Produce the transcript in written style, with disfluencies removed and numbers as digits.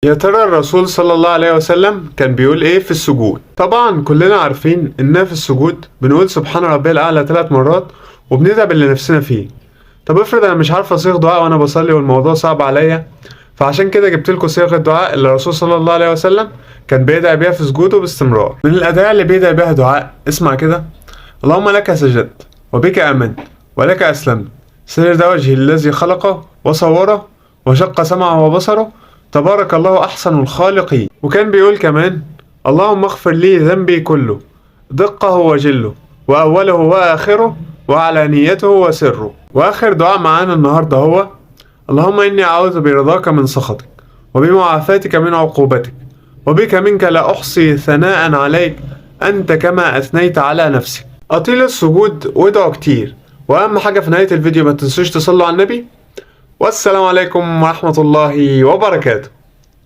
يا ترى الرسول صلى الله عليه وسلم كان بيقول ايه في السجود؟ طبعا كلنا عارفين ان في السجود بنقول سبحان ربي الاعلى 3 مرات وبندعي باللي نفسنا فيه. طب افرض انا مش عارف اصيغ دعاء وانا بصلي والموضوع صعب عليا، فعشان كده جبت لكم صيغ الدعاء اللي الرسول صلى الله عليه وسلم كان بيدعي بيها في سجوده باستمرار. من الادعية اللي بيدعي بيها دعاء، اسمع كده: اللهم لك سجدت وبك امنت ولك اسلمت، سجد وجهي الذي خلقه وصوره وشق سمعه وبصره، تبارك الله أحسن الخالقين. وكان بيقول كمان: اللهم اغفر لي ذنبي كله، دقه وجله، وأوله وآخره، وعلانيته وسره. وآخر دعاء معانا النهاردة هو: اللهم إني أعوذ برضاك من سخطك، وبمعافاتك من عقوبتك، وبك منك لا أحصي ثناء عليك، أنت كما أثنيت على نفسك. أطيل السجود وادعوا كتير، وأهم حاجة في نهاية الفيديو ما تنسوش تصلوا على النبي. والسلام عليكم ورحمة الله وبركاته.